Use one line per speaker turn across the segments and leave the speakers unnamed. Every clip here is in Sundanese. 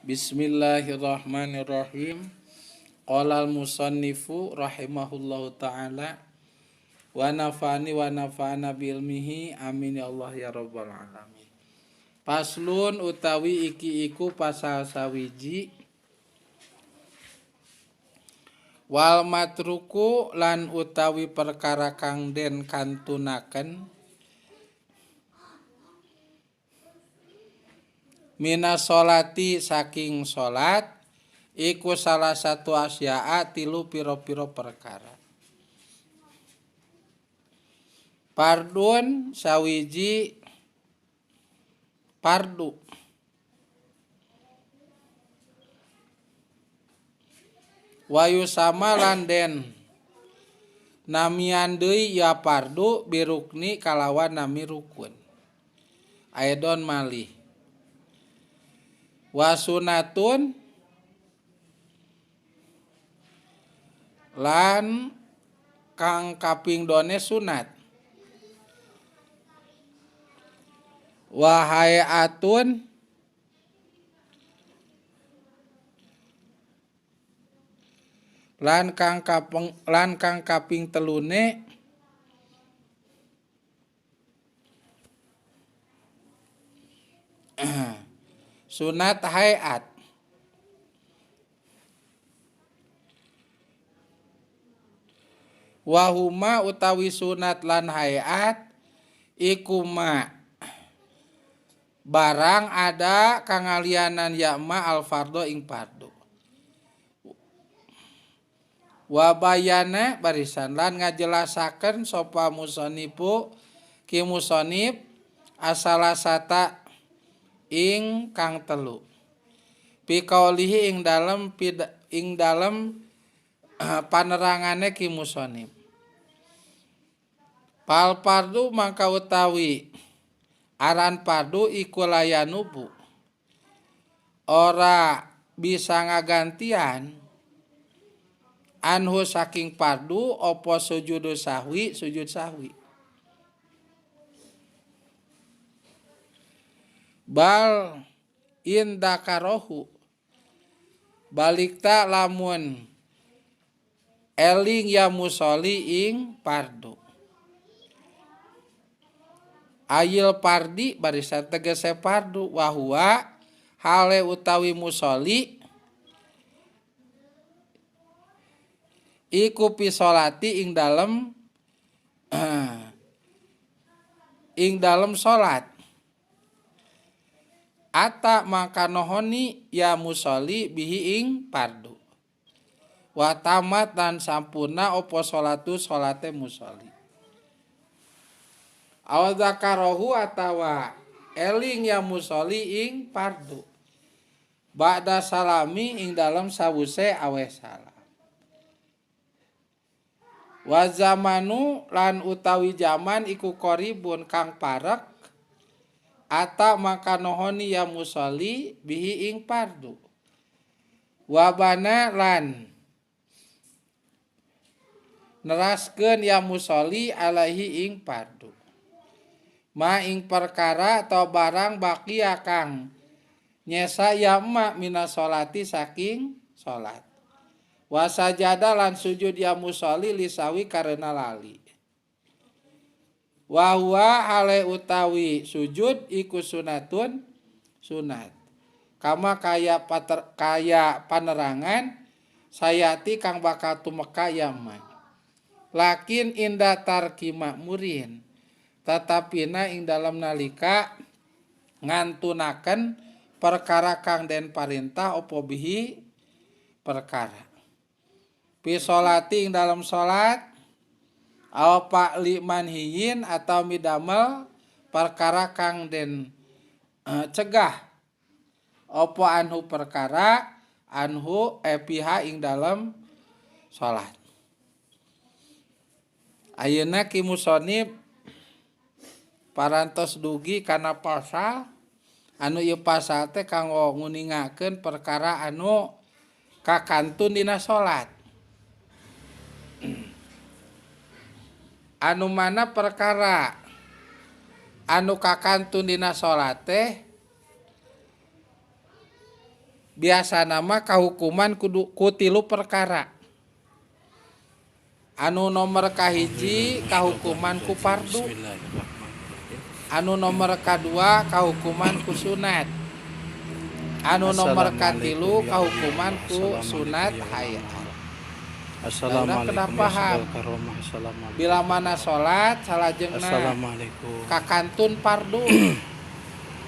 Bismillahirrahmanirrahim. Qala al-musannifu rahimahullahu ta'ala wa nafa'ani wa nafa'ana bi ilmihi amin ya Allah ya rabbal alamin. Paslun utawi iki iku pasal sawiji. Wal matruku lan utawi perkara kang den kantunaken mina sholati saking sholat iku salah satu asya'a tilu piro-piro perkara. Pardun sawiji pardu wayu sama lan den namian deui ya pardu birukni kalawan nami rukun aidon malih wasunatun lan kang kaping done sunat wahayatun lan kang kaping telune sunat hayat. Wahuma utawi sunat lan hayat iku ma barang ada kangalianan yakma al fardo ing fardo. Wabayana barisan lan ngajelasaken sapa musonipu ki musonib asalasata ing kang telu piqaulihi ing dalem panerangane ki musonib. Pal fardu mangka utawi aran fardu iku layanubu ora bisa ngagantian anhu saking fardu opo sujudu sahwi sujud sahwi bal indakarohu balikta lamun eling ya musoli ing fardu ayil pardi barisan tegese fardu wahua hale utawi musoli iku pisolati ing dalem salat ata maka nohoni ya musoli bihi ing fardu wa tamat dan sampurna opo salatu salate musoli aw zakarahu atawa eling ya musoli ing fardu ba'da salami ing dalem sawuse aweh salam. Wa zamanu lan utawi zaman iku qaribun kang parek ata maka nohoni ya musolli bihi ing fardu wabana lan neraskeun ya musolli alaihi ing fardu ma ing perkara atau barang bakia kang nyesa ya ma mina sholati saking salat wasajada lan sujud ya musolli lisawi karena lali wa huwa hale utawi sujud iku sunatun sunat kama kaya kaya panerangan sayati kang bakal tumeka yaman lakin inda tarki makmurin tetapina ing dalam nalika ngantunaken perkara kang den parintah opo bihi perkara fi sholati ing dalam salat aw pa'li manhiyin atau midamel perkara kang den cegah opo anhu perkara anhu piha ing dalam salat. Ayeuna ki musonib parantos dugi kana pasal anu ieu pasal teh kanggo nguningakeun perkara anu kakantun dina salat. Anu mana perkara anu kakantun dina salat teh Biasa nama kahukuman kudu ku tilu perkara. Anu nomor kahiji kahukuman ku fardu. Anu nomor kadua kahukuman ku sunat. Anu nomor katilu kahukuman ku sunat hayat.
Assalamualaikum
paham. Bila mana salat salajengna kakantun fardu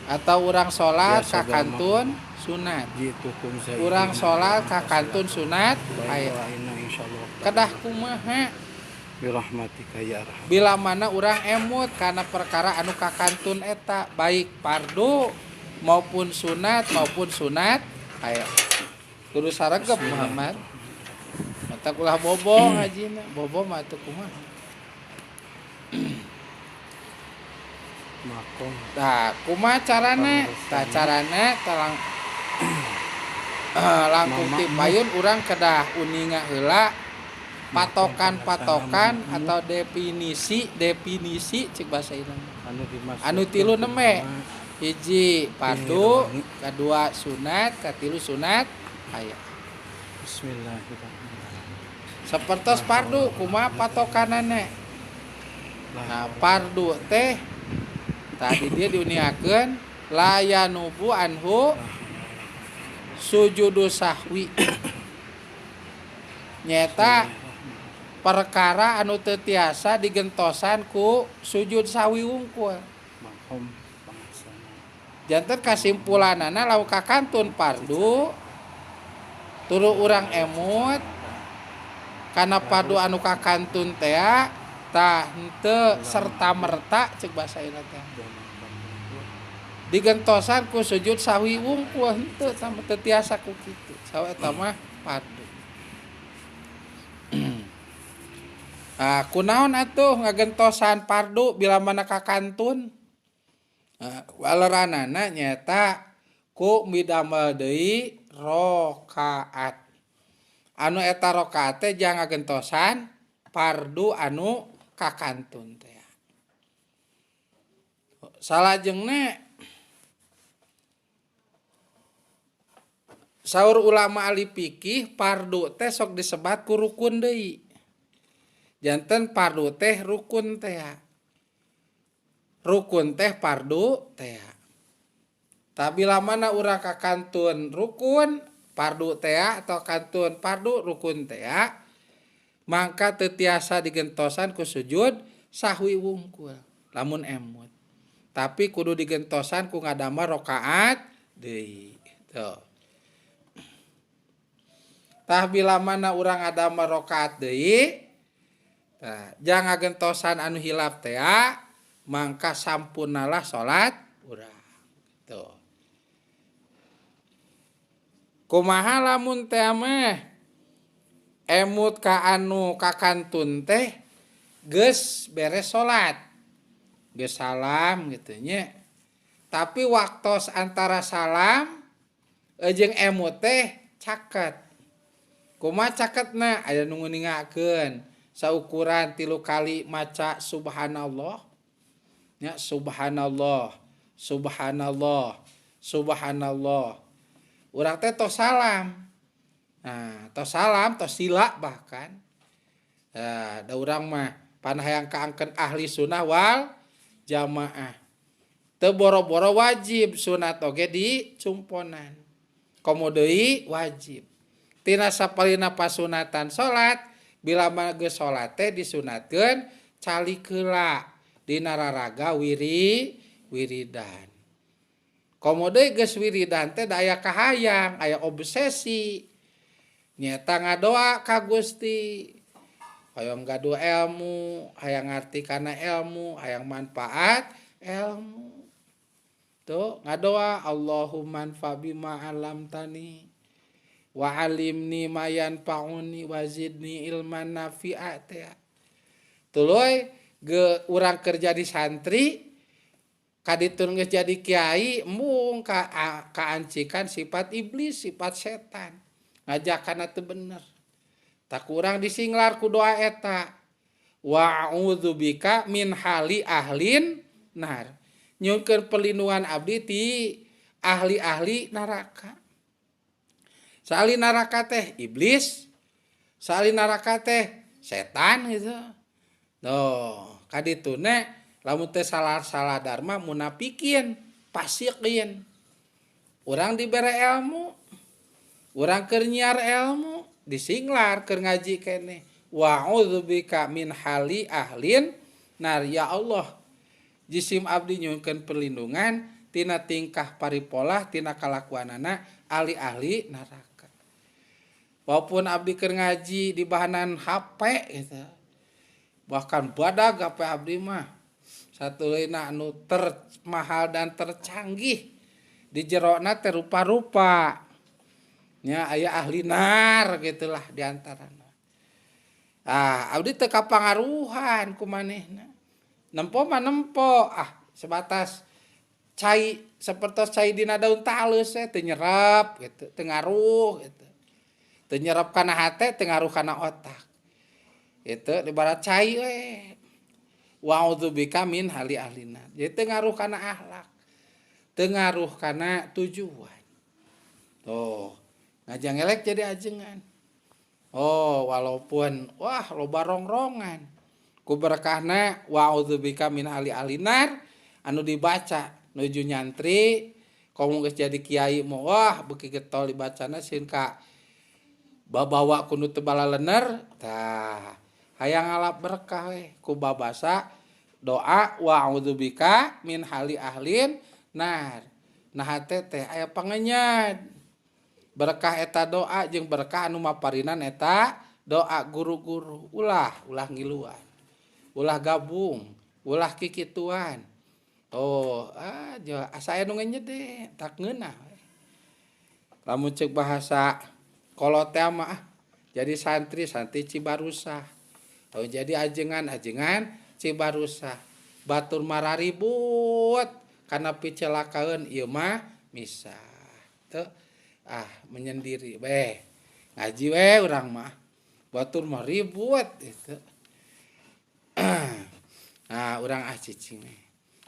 atau urang salat kakantun sunat. Urang salat kakantun sunat hayat. Kedah kumaha bila mana urang emut karena perkara anu kakantun eta baik fardu maupun sunat hayat. Kudu saregep Muhammad. Matak ulah bobo ngajina, bobo mah atuh kumaha. Tah, kumaha carana? Tah carana talang langkung ti payun urang kedah uninga heula patokan-patokan atau definisi-definisi cek bahasa ieu. Anu tilu neme. Hiji fardu, kadua sunat, katilu sunat hayat.
Bismillahirrahmanirrahim.
Sapertos fardu kumaha patokanana? Nah, fardu teh tadi dia diuniakeun la yanubu anhu sujudu sahwi. Nyeta perkara anu teu tiasa digentosan ku sujud sahwi wungkul. Janten kasimpulanana lamun kakantun fardu turu urang emut kana fardu anu kakantun teh tah henteu serta merta cek bahasa ieu teh digentosan ku sujud sahwi wungkul henteu sama teu tiasa ku kitu sawa eta mah fardu. Ah kunaon atuh ngagentosan fardu bila mana kakantun? Waleranana nyata ku midamel deui rakaat. Anu eta rakaat teh jang ngagentosan fardu anu kakantun teh. Salajengna saur ulama ahli fikih fardu teh sok disebat ku rukun deui. Janten fardu teh rukun teh. Rukun teh fardu teh. Tapi mana urang kakantun rukun fardu teh atau kantun fardu rukun teh, mangka teu tiasa digentosan ku sujud sahwi wungkul lamun emut. Tapi kudu digentosan ku ngadamel rakaat deui. Tuh. Tah bila mana urang ngadamel rakaat deui, tah jang ngagentosan anu hilap teh, mangka sampurnalah salat urang. Tuh. Kumaha lamun teh mah emut ka anu kakantun teh geus beres salat. Geus salam gitu nya. Tapi waktos antara salam jeung emut teh caket. Kumaha caketna? Aya nu nguningakeun saukuran 3 kali maca subhanallah. Ya subhanallah, subhanallah, subhanallah. Urang teh tos salam. Nah, tos salam, tos sila bahkan. Nah, da urang mah pan hayang kaangkeun ahli sunnah wal jamaah. Teu boro-boro wajib sunat oge dicumponan. Komo deui wajib. Tina sapalina pasunatan salat, bila mah geus salat teh disunatkeun calik heula dina raraga wiridan. Komo deui geus wiridan teh da aya kahayang, aya obsesi. Nyata ngadoa ka Gusti. Hoyong gaduh ilmu, hayang ngarti kana ilmu, hayang manfaat ilmu. Tuh ngadoa Allahumma anfa bima 'allamtani wa 'allimni ma yanfa'uni wa zidni ilman nafi'a teh. Tuluy ge urang kerja di santri kaditun geus jadi kiai embung ka kaancikan sifat iblis, sifat setan. Ngajakana teu bener. Tak kurang disinglar ku doa eta. Wa a'udzubika min hali ahlin nar. Nyungkeun perlindungan abdi ti ahli-ahli neraka. Saali neraka teh iblis, saali neraka teh setan gitu. Tuh, kadituna lamun teu salah-salah dharma munafikin, fasikin. Urang dibere ilmu, urang keur nyiar ilmu, disinglar keur ngaji keneh. Wa'udzubika min hali ahlin nar, ya Allah. Jisim abdi nyuhunkeun perlindungan tina tingkah paripolah tina kalakuanana ahli-ahli neraka. Walaupun abdi keur ngaji di bahanan HP gitu. Bahkan badag HP abdi mah satuluyna anu termahal dan tercanggih. Di jerona teh rupa-rupa. Nya aya ahli nar gitulah di antarana. Ah, abdi teu kapangaruhan ku manehna. Nempo mah nempo, ah sebatas cai sapertos cai dina daun talus teh teu nyerep gitu, teu ngaruh gitu. Teu nyerep kana hate, teu ngaruh kana otak. Itu ibarat cai we. Wa'udzubika min hali ahlina. Jadi teu ngaruh kana akhlak. Teu ngaruh kana tujuan. Tuh, ngajangelek jadi ajengan. Oh, walaupun wah loba rongrongan. Ku berkahna wa'udzubika min hali ahlinar anu dibaca nuju nyantri komo geus jadi kiai mah wah beuki getol dibacana sieun ka babawa ku nu teu balalener tah hayang ngalap berkah we ku babasa doa wa'udzubika min hali ahlin nar. Nah hate teh aya pangenyad berkah eta doa jeung berkah anu maparinan eta doa guru-guru ulah ulah ngiluan ulah gabung ulah kikituan. Oh, ah asa aya nu nyede tak ngeunah. Lamun ceuk bahasa kolot teh mah jadi santri santri Cibarusah. Oh, jadi ajengan ajengan Cibarusah. Batur mararibut kana picelakaeun ieu mah misah. Teu ah menyendiri we. Ngaji we urang mah. Batur mah ribut itu. Nah, urang ah cicing we.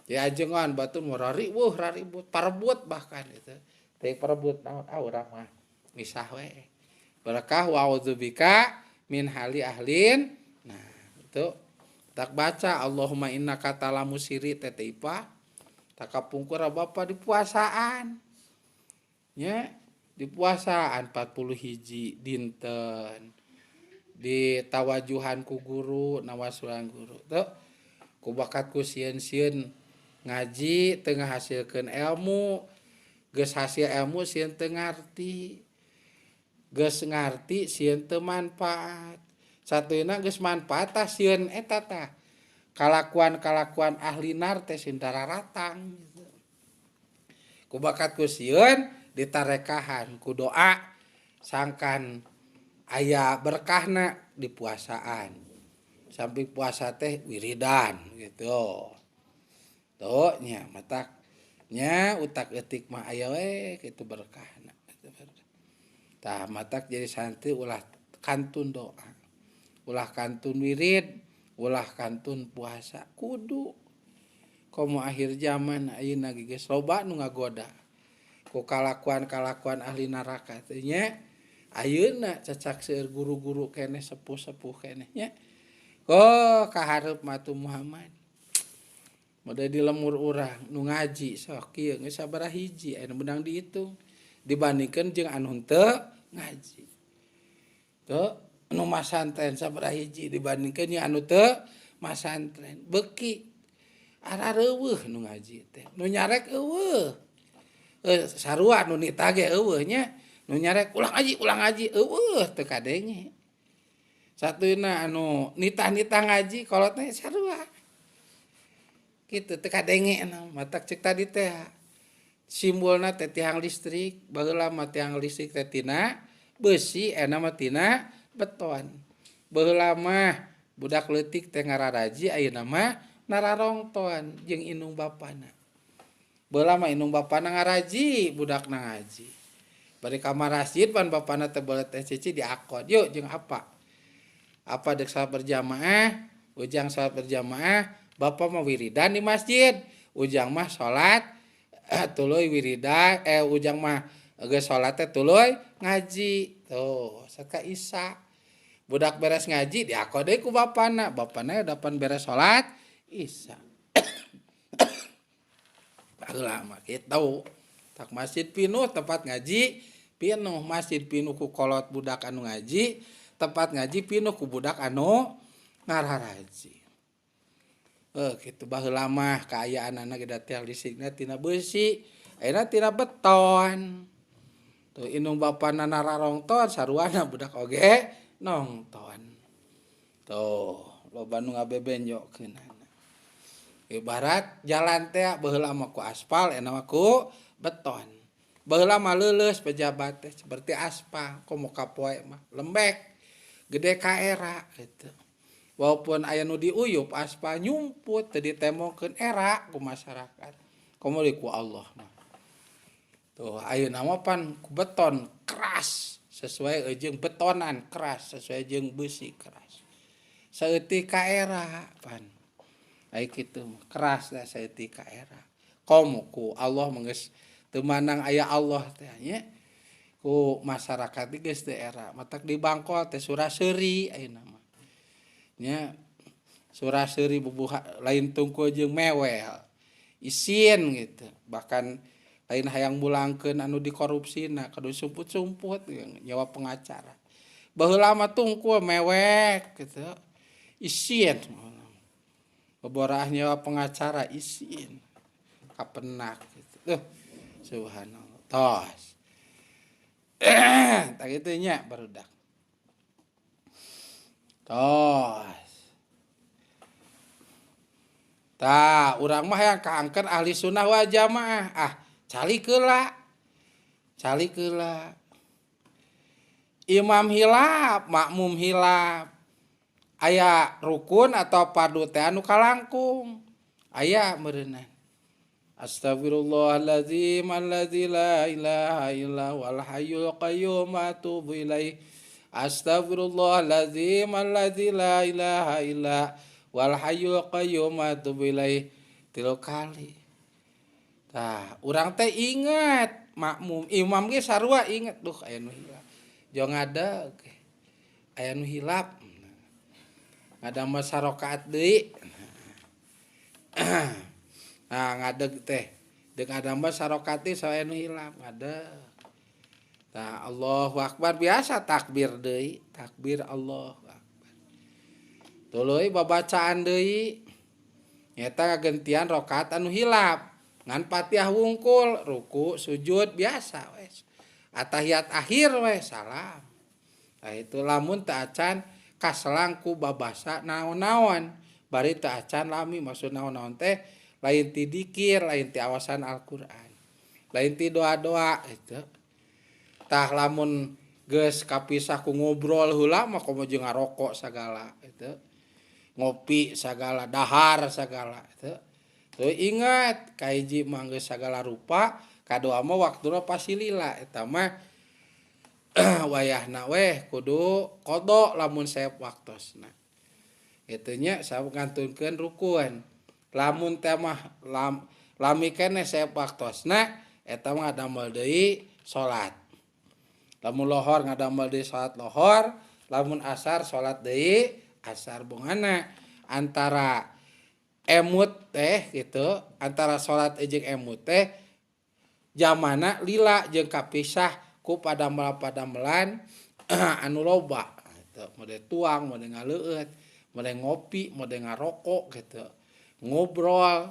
Ya ajengan batur mah rariweuh raribut, parebut bahkan itu. Teu parebut naon ah urang mah misah we. Berkah wa'udzubika min hali ahlin. Nah, itu tak baca Allahumma innaka ta'lamu sirri teh ipa. Tak kapungkur bapa di puasaan. Nya di puasaan 40 hiji dinten. Di tawajuhan ku guru, nawasulan guru. Tuh ku bakat ku sieun-sieun ngaji teu ngahasilkeun ilmu, geus hasil ilmu sieun teu ngarti. Geus ngarti sieun teu manfaat. Satuluyna geus manfaat tah sieun eta tah. Kalakuan-kalakuan ahli nar teh sieun dararatang gitu. Ku bakat ku sieun ditarekahan ku doa sangkan aya berkahna di puasaan. Sampai puasa teh wiridan gitu. Tuh nya matak nya utak eutik mah aya we kitu berkahna. Tah matak jadi santri ulah kantun doa. Ulah kantun wirid, ulah kantun puasa kudu. Komo akhir zaman ayeuna ge geus loba nu ngagoda. Ku kalakuan-kalakuan ahli neraka teh nya ayeuna cacak seueur guru-guru keneh sepuh-sepuh keneh nya. Oh kahareup mah atuh Muhammad. Mode di lemur urang nu ngaji sok kieu geus sabaraha hiji aya nu beunang dihitung dibandingkeun jeung anu henteu ngaji. Tuh nu masantren sabaraha hiji dibandingkeun jeung anu teu masantren beuki arareuweuh nu ngaji teh nu nyarek eueuh. Sarua nu nita ge eueuh nya nu nyarek ulang ngaji eueuh teu kadenge. Satuna anu nitah-nitah ngaji kolot teh sarua. Kitu teu kadenge matak ceuk tadi teh simbolna teh tiang listrik baheula mah tiang listrik teh tina beusi eta mah tina beton. Baheula mah budak leutik teh ngararaji ayeuna mah nararongton jeung indung bapana. Baheula mah indung bapana ngaraji budakna ngaji. Bari ka masjid pan bapana teh belet teh cici diakod yuk jeung apa? Apa dek salat berjamaah, ujang salat berjamaah, bapak mah wiridan di masjid, ujang mah salat tuluy wiridan, ujang mah Geus salat teh tuluy ngaji. Tuh, saka Isya. Budak beres ngaji diako deui ku bapana. Bapana dapan beres salat Isya. Baheula mah kitu. Tak masjid pinuh tempat ngaji pinuh, masjid pinuh ku kolot budak anu ngaji, tempat ngaji pinuh ku budak anu ngararaji. Kitu baheula mah kaayaanana ge da tiang listrikna tina beusi, ayeuna tina beton. Tuh indung bapana nararongton saruana budak oge nongton. Tuh, loba nu ngabebenjokeunana. Ibarat jalan teh baheula mah ku aspal, ayeuna mah ku beton. Baheula mah leuleus pejabat teh seperti aspal, komo kapoe mah lembek, gede ka era gitu. Walaupun aya nu diuyup aspal nyumput teu ditemongkeun era ku masyarakat. Komo deui ku Allah mah. Tuh ayeuna mah pan ku beton keras sesuai jeung betonan keras sesuai jeung beusi keras. Saeutik ka era pan. Ai kitu mah keras da saeutik ka era. Komo ku Allah mah geus teu manang aya Allah teh nya. Ku masyarakat geus teu era. Matak di bangkol teh sura-seuri ayeuna mah. Nya sura-seuri bubuha lain tungkul jeung mewel. Isin gitu. Bahkan lain hayang mulangkeun anu dikorupsina kudu sumput-sumput nyawa pengacara. Baheula mah tungkul mewek gitu. Isin. Boboraah nyawa pengacara isin. Kapenak gitu. Duh, subhanallah. Tos. Tak kitu nya barudak. Tos. Tah, urang mah hayang kaangkeun ahli sunnah wal jamaah. Ah, calik heula. Calik heula. Imam hilap, makmum hilap. Aya rukun atau fardu teh anu kalangkung. Aya meureunna. Astagfirullahalazim allazi la ilaha illa huwal hayyul qayyum atubu ilaih. Astagfirullahalazim allazi la ilaha illa wal hayyul qayyum atubu ilaih. 3 kali. Tah, urang teh ingat makmum, imam ge sarua ingat, duh aya nu hilap. Jong ngadeg. Aya nu hilap. Ngadamel sarakaat deui. Nah, ngadeg teh deuk ngadamel sarakaat deui sae nu hilap ngadeg. Tah, Allahu akbar biasa takbir deui, takbir Allahu akbar. Tuluy babacaan deui. Nyata ngagentian rakaat anu hilap. Ngan Fatihah wungkul, ruku, sujud biasa wes. Atahiyat akhir wes salam. Tah itu lamun teu acan kaselang ku babasa naon-naon. Bari teu acan lami maksud naon-naon teh lain ti dikir, lain ti awasan Al-Qur'an. Lain ti doa-doa itu. Tah lamun geus kapisah ku ngobrol heula mah komo jeung ngarokok sagala itu. Ngopi sagala, dahar sagala itu. Tuh ingat kahiji mah geus sagala rupa, kadua mah waktuna pasti lila eta mah wayahna weh kudu qada lamun seep waktosna. Kitu nya sabab ngantunkeun rukun. Lamun teh mah lami keneh seep waktosna eta mah ngadamel deui salat. Lamun lohor ngadamel deui salat lohor, lamun asar salat deui asar bongana antara emut teh gitu, antara salat jeung emut teh jamana lila jeung kapisah ku padamel-padamelan anu loba gitu. Mode tuang, mode ngaleueut, mode ngopi, mode ngarokok gitu. Ngobrol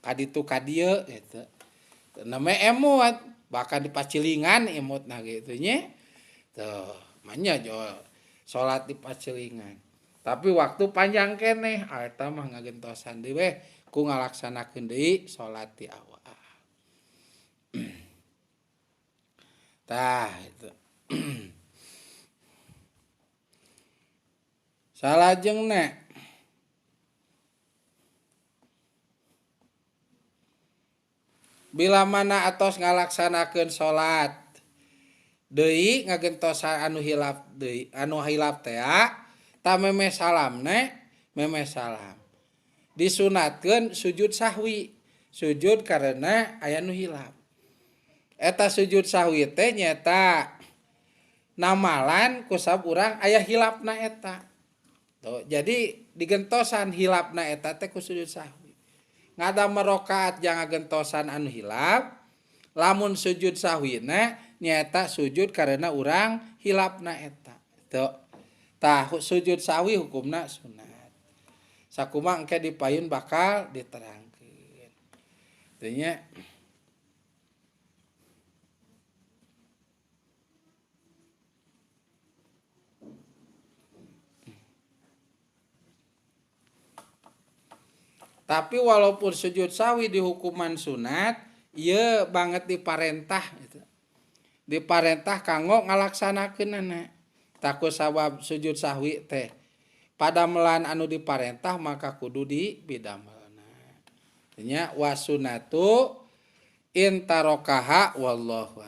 kaditu kadieu gitu. Namanya emut, bahkan di pacilingan emutna gitu nya. Tuh, manya jol salat di pacilingan. Tapi waktu panjang keneh, eta mah ngagentosan deui weh ku ngalaksanakeun deui salat di awal. Tah itu. Salajengna bila mana atos ngalaksanakeun salat deui ngagentosan anu hilap deui, anu hilap teh ta memeh salamna, memeh salam. Disunatkeun sujud sahwi, sujud karena aya nu hilap. Eta sujud sahwi teh nyaeta namalan kusabab urang aya hilapna eta. Tuh, jadi digentosan hilapna eta teh ku sujud sahwi. Ngadamel rakaat jangan gentosan anu hilap, lamun sujud sahwina nyaeta sujud karena urang hilapna eta. Tuh. Tah sujud sahwi hukumna sunat. Sakumaha engke dipayun bakal diterangkeun. Teu nya. Tapi walaupun sujud sahwi dihukuman sunat, ieu banget diparentah gitu. Diparentah kanggo ngalaksanakeunana. Taku sabab sujud sahwi teh padamelan anu diparentah maka kudu dipidamelna. Nya wasunatu intarokaha wallahu.